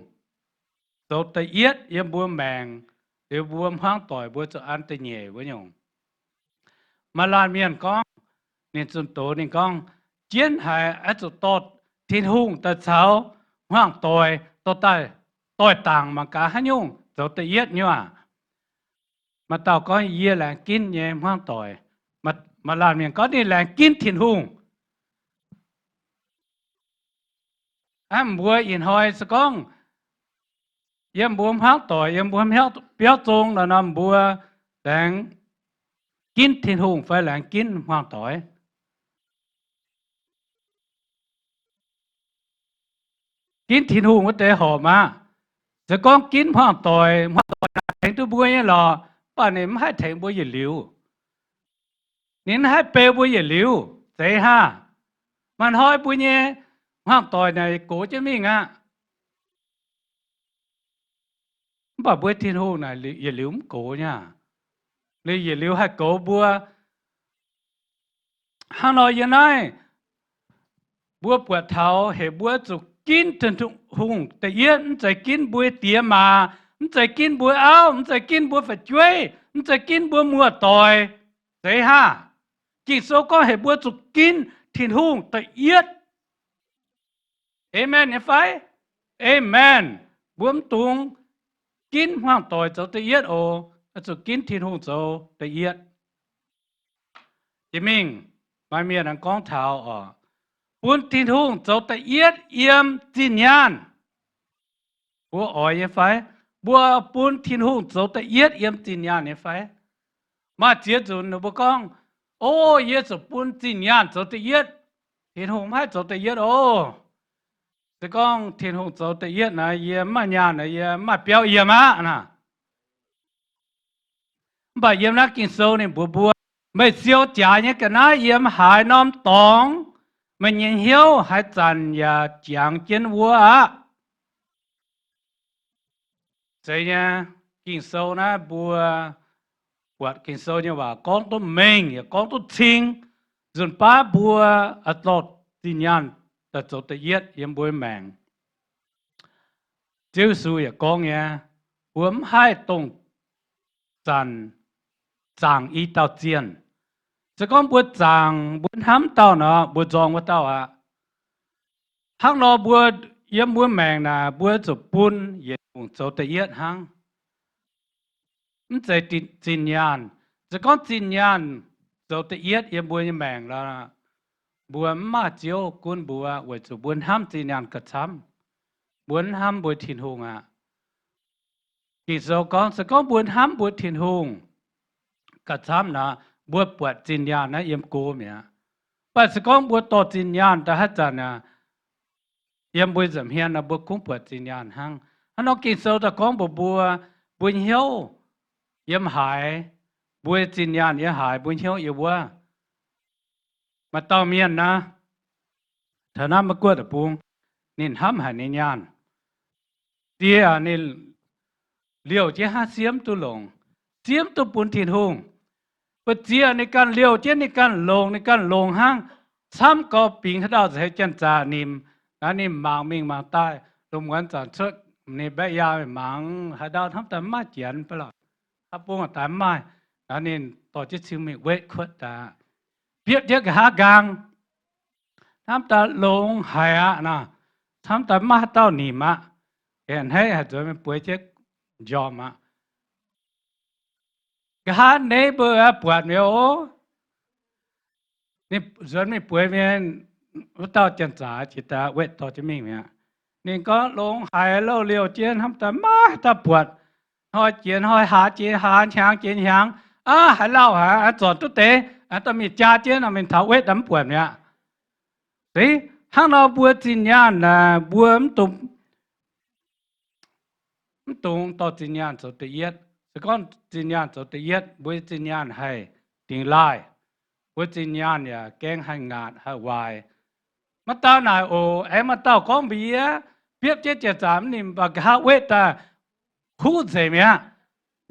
zoux da'yietv yiem mbuo maengc, liuz mbuo hmuangv doic mbuo zuqc an da'nyeic wuov nyungc. Maaih laanh mienh gorngv, ninh zunh doz ninh gorngv, jienv haiz oix zuqc dorh Tin-Hungh daaih caux hmuangv doic dorh daaih doix dangc mangc gaax haaix nyungc zoux da'yietv nyei aac. Maaih dauh gorngv, yie laengz ginv nyei hmuangv doic. Maaih laanh mienh gorngv ninh laengz ginv Tin-Hungh. Hnangv mbuo ih hnoi se gorngv yiem mbuo hmuangv doic, yiem mbuo biauv zong nor, nor mbuo laengz ginv Tin-Hungh fai laengz ginv hmuangv doic? Ginv Tin-Hungh wuov deix horpc maah! Se gorngv ginv hmuangv doic, hmuangv doic naaic tengx duqv mbuo nyei lorqc, mv baac ninh mv haih tengx mbuo yietc liuz. Ninh mv haih beu mbuo yietc liuz, zeiz haah? Maaih hnoi mbuo nyei hmuangv doic naaic gox jienv mingh aqv. Mv baac mbuo Tin-Hungh naaic yietc liuz mv gox nyei aac. Liuz yietc liuz haih goux mbuo. Hnangv nor yiem naaiv mbuo buatc taux heuc mbuo zuqc ginv Tin-Hungh da'yietv, mv zeiz ginv mbuo diex maac, mv zeiz ginv mbuo auv, mv zeiz ginv mbuo fu'jueiv, mv zeiz ginv mbuo muoz-doic. Zeiz haah? Ging-Sou gorngv heuc mbuo zuqc ginv Tin-Hungh da'yietv. Amen nyei fai? Amen. Mbuo mv dungx ginv hmuangv doic zoux da'yietv oc. Zuqc ginv Tin-Hungh zoux da'yietv. Jiex mingh maaih mienh aengx gorngv taux oc, bun Tin-Hungh zoux da'yietv yiem zinh nyaanh. Mbuo oix nyei fai? Mbuo bun Tin-Hungh zoux da'yietv yiem zinh nyaanh nyei fai? Maaih ziex nzunc ninh mbuo gorngv, O, yie zuqc bun zinh nyaanh zoux da'yietv. Tin-Hungh mv haih zoux da'yietv oc. Se gorngv Tin-Hungh zoux da'yietv naaic, yie mv maaih nyaanh, yie mv maaih biauv yiem aqv naaic. Mv baac yiem naaiv Ging-Sou ninh mbuox mbuo, meih siou jaaix nyei ga'naaiv yiem haaix norm dorngx, meih nyei hnyouv haaix zanc yaac jangx jienv wuov aqv. Zeiz nyei, Ging-Sou naaiv mbuo buatc Ging-Sou nyei waac gorngv duqv mengh yaac gorngv duqv cing, nzunc baav mbuo oix dorh zinh nyaanh daaih zoux da'yietv yiem mbuo maengc. Ziouv Yesu yaac gorngv nyei, mbuo mv haih dongh zanc zaangc i dauh zienh. Se gorngv mbuo zaangc mbuo hnamv dauh nor, mbuo nzorng wuov dauh aqv. Hnangv nor mbuo yiem mbuo maengc naaic, mbuo zuqc bun yietc nyungc zoux da'yietv hnangv. Mv zeiz zinh nyaanh. Se gorngv zinh nyaanh zoux da'yietv yiem mbuo nyei maengc lorqc, mbuo mv maaih Ziouv gunv mbuo, weic zuqc mbuo hnamv zinh nyaanh gauh camv. Mbuo mv hnamv mbuo Tin-Hungh aqv. Ging-Sou gorngv, se gorngv mbuo hnamv mbuo Tin-Hungh gauh camv nor, mbuo buatc zinh nyaanh naaiv yiem go mi'aqv. Mv baac se gorngv mbuo dorh zinh nyaanh daaih haaix zanc aqv, yiem mbuo nza'hmien nor mbuo kungx buatc zinh nyaanh hnangv. Hnangv nor Ging-Sou daaih gorngv mbuox mbuo, mbuo hnyouv yiem haaix, mbuo zinh nyaanh yiem haaix, mbuo hnyouv yiem wuov. Maaih dauh mienh naaic, taux naaiv Meiv Guoqv deic-bung, ninh hnamv haic ninh nyaanh. Ziex ninh liouh jienv hnangv, siemv duqv longx, siemv duqv bun Tin-Hungh. Mbu'ziex ninh ganh liouh jienv, ninh ganh longx, ninh ganh longx hnangv. Camv gorx bingx haaix dauh nza'heix janx-zaqc nimc, naaiv ninh mangc mingh mangc daaih, lungh muonz zanc cuotv ninh mbaeqv yaa mangc haaix ndau hnamv daaih mv maaih janx fai lorqc, haaix bung daaih mv maaih. Naaiv ninh dorh jienv ziu mingh wetv kuotv daaih, biopv jienv nqa'haav nqaang, hnamv daaih longx haic aqv nor, hnamv daaih mv maaih haaix dauh nimc aqv. A'hneiv haic, nzuonx mingh bueix jienv njormh aqv. Nqa'haav neighbor buatc mi'aqv oc. Ninh nzuonx mingh bueix mienh, wuov dauh janx-zaqc jiex daaih wetv dorh jienv mingh mi'aqv. Ninh gorngv, longx haic, louh liouh jienv hnamv daaih maiv haaix dauh buatc. Hnoi jiex hnoi, hlaax jiex hlaax, hnyangx jiex hnyangx, aav, haaix lauh haic, zornc duqv deix, dorh mingh jaa jienv nor, mingh taux wetv daaih mv buatc mi'aqv. Se hnangv nor mbuo zinh nyaanh naaic, mbuo mv dungx mv dungx dorh zinh nyaanh zoux da'yietv. Se gorngv zinh nyaanh zoux da'yietv, mbuo zinh nyaanh haih dingx laaih. Mbuo zinh nyaanh yaac gaengh haih ngaatc haih waaic. Maaih dauh naaic oc, aengx maaih dauh gorngv mbuox yie, biopv jienv janx-zaqc mv nimc, mv baac nqa'haav wetv daaih huv nzengc mi'aqv,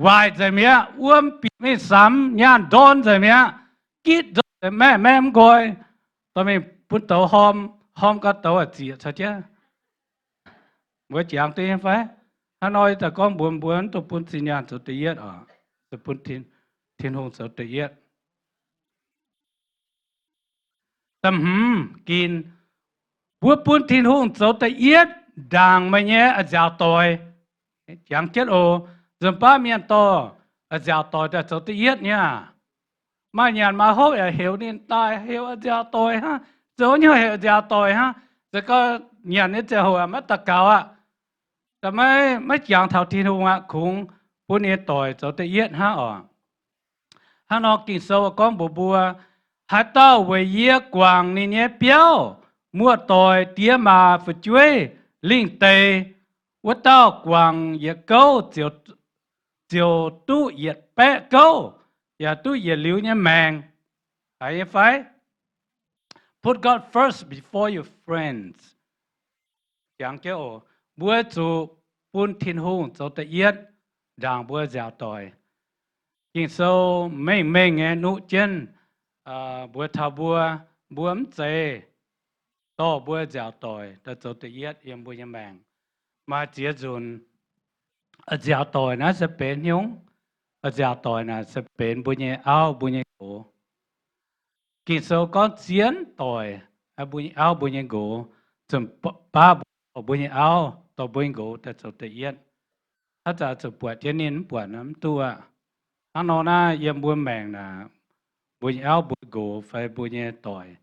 waaic nzengc mi'aqv, wuom bieqc mingh samx, nyaanh ndorn nzengc mi'aqv, gitv nzengc, maeqv maeqv mv nqoi, dorh mingh bun douz horm, horm gau douz ziec caux jienv. Mbuo jangx duqv nyei fai? Hnangv nor yie daaih gorngv mbuox mbuo, mv dungx bun zinh nyaanh zoux da'yietv oc. Bun Tin-Hungh zoux da'yietv. Da'hmz gin, mbuo bun Tin-Hungh zoux da'yietv ndaangc meih nyei a'nziaauc doic. Jangx jienv oc. Nzunc baav mienh dorh a'nziaauc doic daaih zoux da'yietv nyei aac. Maaih nyanc maaih hopv yaac heuc ninh daaih heuc a'nziaauc doic hnangv. Zoux nyei heuc a'nziaauc doic hnangv. Se gorngv nyanc nyei ziangh hoc maiv daux gaux aqv, maiv, maiv jangx taux Tin-Hungh aqv, kungx bun ninh nyei doic zoux da'yietv hnangv oc. Hnangv nor Ging-Sou gorngv mbuox mbuo, haaix dauh weic yie guangc ninh nyei biauv, muoz-doic, diex maac, fu'jueiv, lingh deix, wuov dauh guangc yietc gouv ziouc, ziouc duqv yietc baeqv gouv, yaac duqv yietc liuz nyei maengc. Haiz nyei fai? Put God first before your friends. Jangx jienv oc, mbuo zuqc bun Tin-Hungh zoux da'yietv ndaangc mbuo nziaauc doic. Ging-Sou mengh mengh nyei nuqv jienv mbuox taux mbuo, mbuo mv zeiz dorh mbuo nziaauc doic daaih zoux da'yietv yiem mbuo nyei maengc. Maaih ziex nzunc, a'nziaauc doic naaiv se benx hnyouv, a'nziaauc doic naaic se benx mbuo nyei auv, mbuo nyei nqox. Ging-Sou gorngv zien doic, mbuo nyei auv, mbuo nyei nqox, zuqc baav mbuo, mbuo nyei auv dorh mbuo nyei nqox daaih zoux da'yietv. Haaix zanc zuqc buatc jienv ninh mv buatc mv duqv aqv. Hnangv nor naaiv yiem mbuo maengc naaic, mbuo nyei auv, mbuo nqox fai mbuo nyei doic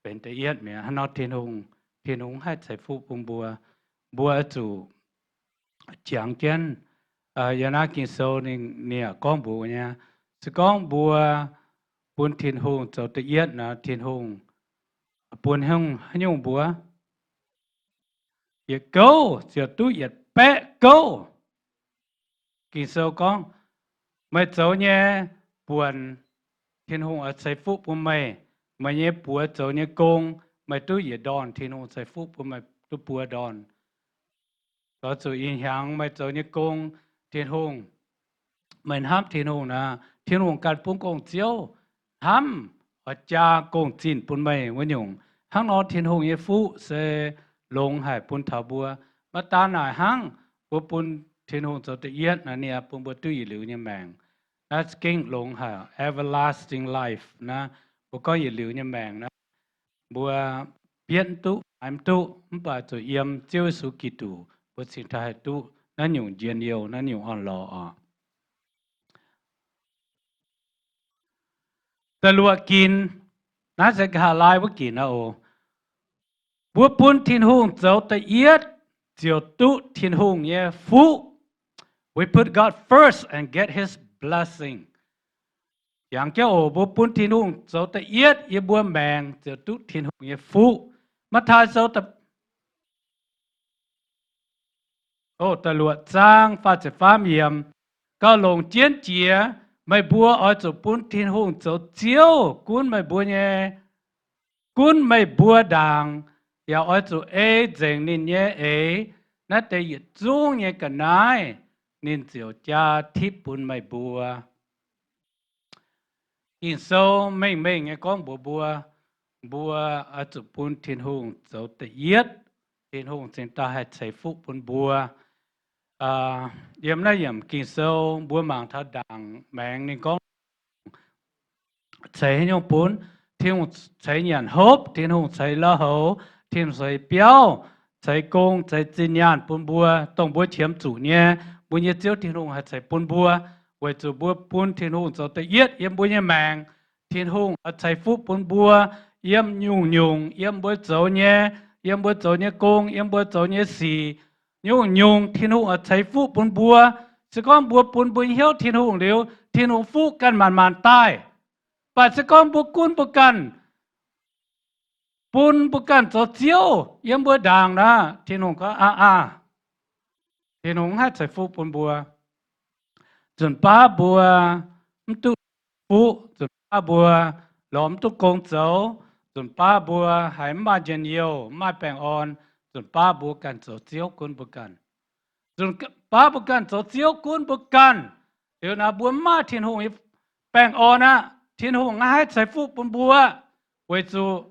benx da'yietv mi'aqv. Hnangv nor Tin-Hungh, Tin-Hungh haih ceix fuqv bun mbuo. Mbuo zuqc jangx jienv Yiem naaiv Ging-Sou ninh, ninh gorngv mbuox nyei, se gorngv mbuo bun Tin-Hungh zoux da'yietv nor, Tin-Hungh bun haaix nyungc mbuo? Yietc gouv ziouc duqv yietc baeqv gouv. Ging-Sou gorngv, meih zoux nyei buonc, Tin-Hungh oix ceix fuqv bun meih. Meih nyei buoz zoux nyei gong, meih duqv yietc ndorn, Tin-Hungh ceix fuqv bun meih duqv buo ndorn. Lorz zuqc ih hnyangx meih zoux nyei gong, Tin-Hungh, meih hnamv Tin-Hungh nor, Tin-Hungh ganh bun gong-ziouv hnamv oix jaa gong-zinh bun meih wuov nyungc. Hnangv nor Tin-Hungh nyei fuqv se longx haic bun taux mbuo. Maiv daan naaic hnangv, mbuo bun Tin-Hungh zoux da'yietv nor, ninh bun mbuo duqv yietc liuz nyei maengc. Naaiv gengh longx haic, everlasting life naaiv, mbuo gorngv yietc liuz nyei maengc naaiv, mbuo bietv mv duqv, haiz mv duqv, mv baac zuqc yiem Ziouv Yesu Giduc mbuo cingx daaih haih duqv naaiv nyungc njien-youh, naaiv nyungc orn-lorqc oc. Da'luoqc ginc, naaiv se nqa'haav laai wuov ginc aqv oc. Mbuo bun Tin-Hungh zoux da'yietv ziouc duqv Tin-Hungh nyei fuqv. We put God first and get His blessing. Jangx jienv oc, mbuo bun Tin-Hungh zoux da'yietv yiem mbuo maengc ziouc duqv Tin-Hungh nyei fuqv. Matv^taai Sou da'luoqc zaang faah ziepc faam yiemc, gauh longc jienv jiex, meih mbuo oix zuqc bun Tin-Hungh zoux Ziouv gunv meih mbuo nyei, gunv meih mbuo ndaangc, yaac oix zuqc ei nzengc ninh nyei eix. Naaiv deix yietc zungv nyei ga'naaiv ninh ziouc jaa tipv bun meih mbuo. Ging-Sou mengh mengh nyei gorngv mbuox mbuo, mbuo oix zuqc bun Tin-Hungh zoux da'yietv, Tin-Hungh cingx daaih haih ceix fuqv bun mbuo. Yiem naaiv yiemc Ging-Sou mbuo mangc taux ndaangc maengx ninh gorngv ceix haaix nyungc bun. Tin-Hungh ceix nyanc hopv, Tin-Hungh ceix la'houx, Tin-Hungh ceix biauv, ceix gong, ceix zinh nyaanh bun mbuo, dongh mbuo qiemx zuqc nyei, mbuo nyei Ziouv Tin-Hungh haih ceix bun mbuo, weic zuqc mbuo bun Tin-Hungh zoux da'yietv yiem mbuo nyei maengc. Tin-Hungh oix ceix fuqv bun mbuo yiem nyungc-nyungc, yiem mbuo zoux nyei, yiem mbuo zoux nyei gong, yiem mbuo zoux nyei sic, nyungc-nyungc Tin-Hungh oix ceix fuqv bun mbuo. Se gorngv mbuo bun mbuo hnyouv Tin-Hungh liuz, Tin-Hungh fuqv ganh maanc maanc daaih. Mv baac se gorngv mbuo gunv mbuo ganh, bun mbuo ganh zoux ziouv yiem mbuo ndaangc nor, Tin-Hungh gorngv, Aa, aa, Tin-Hungh mv haih ceix fuqv bun mbuo. Nzunc baav mbuo mv duqv fuqv, nzunc baav mbuo lorz mv duqv gong zoux, nzunc baav mbuo haiz mv maaih njien-youh, mv maaih baengh orn, nzunc baav mbuo ganh zoux ziouv gunv mbuo ganh. Nzunc baav mbuo ganh zoux ziouv gunv mbuo ganh liuz nor, mbuo mv maaih Tin-Hungh nyei baengh orn aqv. Tin-Hungh mv haih ceix fuqv bun mbuo, weic zuqc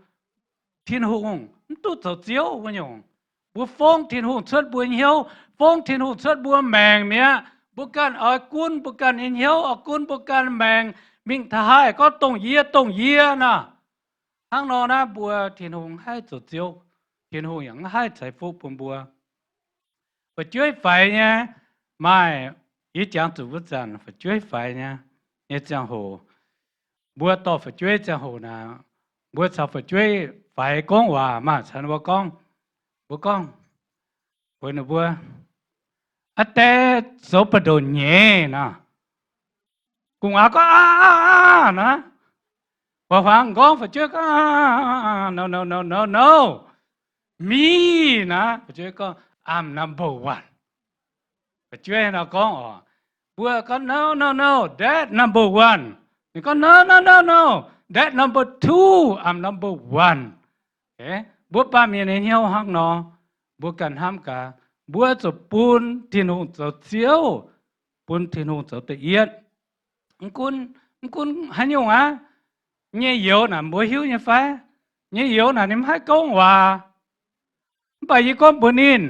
Tin-Hungh mv duqv zoux ziouv wuov nyungc. Mbuo fongv Tin-Hungh cuotv mbuo hnyouv, fongv Tin-Hungh cuotv mbuo maengc mi'aqv. Mbuo ganh oix gunv mbuo ganh nyei hnyouv, oix gunv mbuo ganh maengc, mingh taux haaix gorngv dongh yie, dongh yie nor. Hnangv nor naaiv mbuo Tin-Hungh mv haih zoux ziouv, Tin-Hungh yaac mv haih ceix fuqv bun mbuo. Fu'jueiv faix nyei, maaih, yie jangx zuqc wuov zanc fu'jueiv faix nyei, nyei ziangh hoc, mbuo dorh fu'jueiv ziangh hoc naaic, mbuo caux fu'jueiv faix gorngv waac maah, caux ninh mbuo gorngv, mbuo gorngv, weic ninh mbuo, aa, deix zoux ba'ndoqc nyeiz nor. Gu'nguaaz gorngv, aa, aa, aa, naaiv. Huaax huaangx m'nqorngv, fu'jueiv gorngv, no, no, no, no, no. Me naaiv, fu'jueiv gorngv, I'm number one. Fu'jueiv nor gorngv oc, mbuo gorngv, no, no, no, dad number one. Ninh gorngv, no, no, no, no, dad number two, I'm number one. Mbuo baamh mienh nyei hnyouv hnangv nor, mbuo ganh hnamv gaax, mbuo zuqc bun Tin-Hungh zoux ziouv, bun Tin-Hungh zoux da'yietv. Mv gunv, mv gunv haaix nyungc aqv, nyei youz naaic mbuo hiuv nyei fai? Nyei youz naaic ninh mv haih gorngv waac. Mv baac yie gorngv mbuox ninh,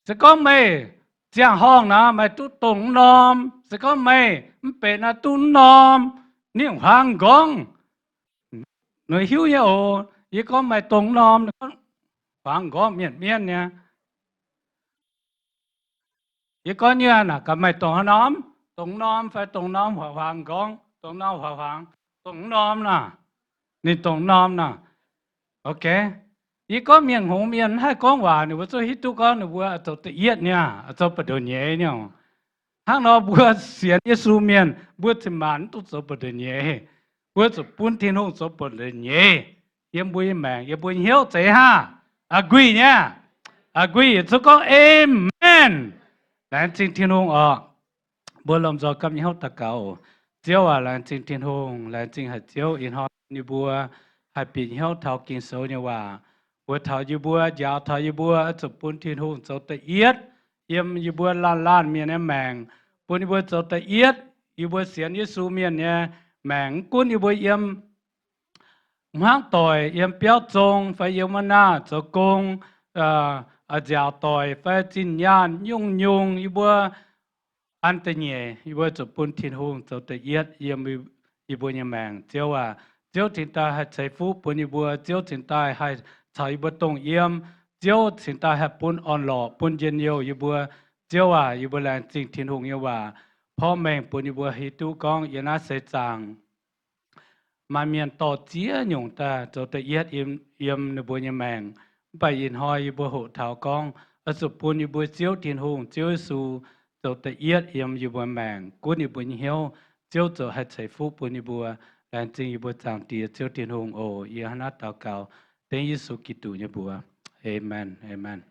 se gorngv meih ziangh horngh nor, meih duqv dongh mv norm. Se gorngv meih mv benx nor, duqv mv norm, ninh huaangx m'nqorngv. Ninh hiuv nyei oc. Yie gorngv meih dongh mv norm, huaangx m'nqorngv mienv mienv nyei. Yie gorngv nyei naaic, gaax meih dongh haaix norm? Dongh mv norm fai dongh norm huaangx m'nqorngv? Dongh norm huaangx, dongh mv norm naaic. Ninh dongh mv norm naaic. Ok. Yie gorngv mienh hngongx mienh mv haih gorngv waac, ninh mbuo zungv hiuv duqv gorngv ninh mbuo zoux da'yietv niaa, zoux ba'ndoqc nyeiz niaa. Hnangv nor mbuo sienx Yesu mienh, mbuo cin-maanc mv duqv zoux ba'ndoqc nyeiz. Mbuo zuqc bun Tin-Hungh zoux ba'ndoqc nyeiz yiem mbuo nyei maengc, yiem mbuo nyei hnyouv. Zeiz hnangv? Agree niaa? Agree yietc zungv gorngv amen. Laengz zingh Tin-Hungh oc. Mbuo lomh nzoih gapv nyei hnyouv daux gaux. Ziouv aac, laengz zingh Tin-Hungh, laengz zingh haic Ziouv ih hnoi yie mbuo haih bieqc hnyouv taux Ging-Sou nyei waac, weic taux yie mbuo, njaaux taux yie mbuo oix zuqc bun Tin-Hungh zoux da'yietv yiem yie mbuo laanh laanh mienh nyei maengc, bun yie mbuo zoux da'yietv yie mbuo sienx Yesu mienh nyei maengc. Mv gunv yie mbuo yiem hmuangv doic, yiem biauv zong fai yiem wuov naaiv zoux gong, nziaauc doic fai zinh nyaanh nyungc nyungc, yie mbuo an da'nyeic yie mbuo zuqc bun Tin-Hungh zoux da'yietv yiem yie mbuo nyei maengc. Ziouv aac, Ziouv cingx daaih haih ceix fuqv bun yie mbuo. Ziouv cingx daaih haih caux yie mbuo dongh yiem. Ziouv cingx daaih haih bun orn-lorqc, bun njien-youh yie mbuo. Ziouv aac, yie mbuo laengz zingh Tin-Hungh nyei waac porv mengh bun yie mbuo hiuv duqv gorngv yiem naaiv seix zaangc maaih mienh dorh ziex nyungc daaih zoux da'yietv yiem ninh mbuo nyei maengc. Mv baac ih hnoi yie mbuo hoqc taux gorngv oix zuqc bun yie mbuo Ziouv Tin-Hungh, Ziouv Yesu zoux da'yietv yiem yie mbuo maengc, gunv yie mbuo nyei hnyouv. Ziouv zoux haih ceix fuqv bun yie mbuo. Laengz zingh yie mbuo Zaangc Diex Ziouv Tin-Hungh oc. Yie hnangv naaiv daux gaux dengv Yesu Giduc nyei mbuox. Aamen. Aamen.